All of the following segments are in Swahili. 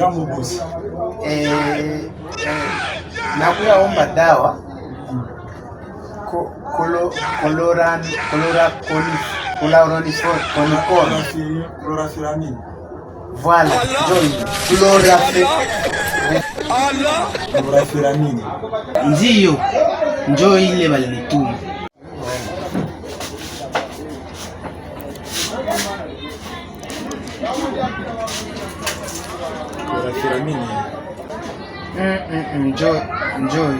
Jambo bosi. Nakuya omba dawa ko, koloran kolora kolorakonicol. Chlorophylamine. Voilà, njo hiyo chlorafe Chlorophylamine. Ndiyo, njo ile balinituma. Chlorophylamine. Njo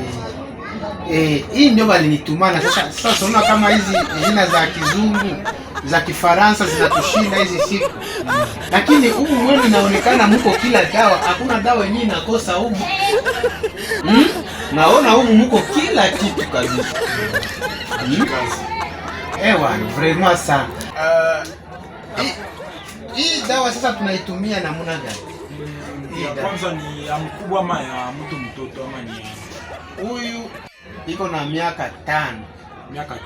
hii. Hii ndio walinitumana. Sasa unaona kama hizi jina za kizungu, za Kifaransa zinatushinda hizi siku, lakini humu mwenu inaonekana muko kila dawa, hakuna dawa yenyewe inakosa humu. Naona humu muko kila kitu kabisa. Ewa, vraiment sana. Hii dawa sasa tunaitumia namna gani? Hii Ya dawa. kwanza ni ya mkubwa ama ya mtu mtoto ama ni Huyu iko na miaka 5. Miaka 5?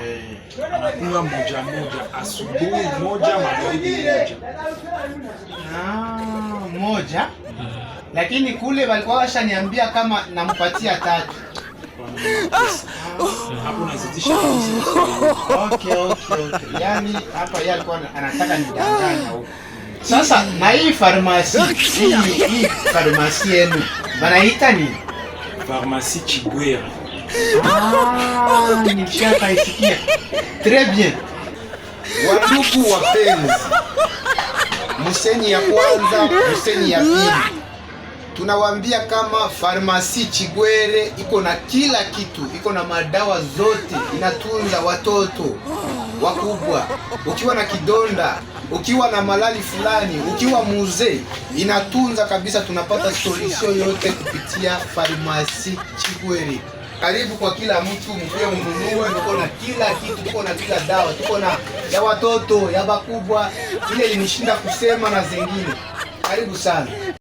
Eh. Anakunywa moja moja, asubuhi moja, magharibi moja. Ah, moja. Lakini kule walikuwa washaniambia kama nampatia tatu. Hapo nazidisha kabisa. Okay. Yaani hapa yeye alikuwa anataka nidanganya huko. Sasa na hii pharmacie, hii pharmacie yenu wanaita nini? Pharmacie Chigwera. Ah, nilishakaisikia. Très bien. Wandugu wapenzi, Musenyi ya kwanza, Musenyi ya pili, tunawaambia kama Pharmacie Chigwere iko na kila kitu, iko na madawa zote, inatunza watoto wakubwa. Ukiwa na kidonda, ukiwa na malali fulani, ukiwa muzee, inatunza kabisa. Tunapata solution yote kupitia Pharmacie Chigwere. Karibu kwa kila mtu, mkuye mnunue. Tuko na kila kitu, tuko na kila dawa, tuko na ya watoto, ya bakubwa, ile inishinda kusema na zengine. Karibu sana.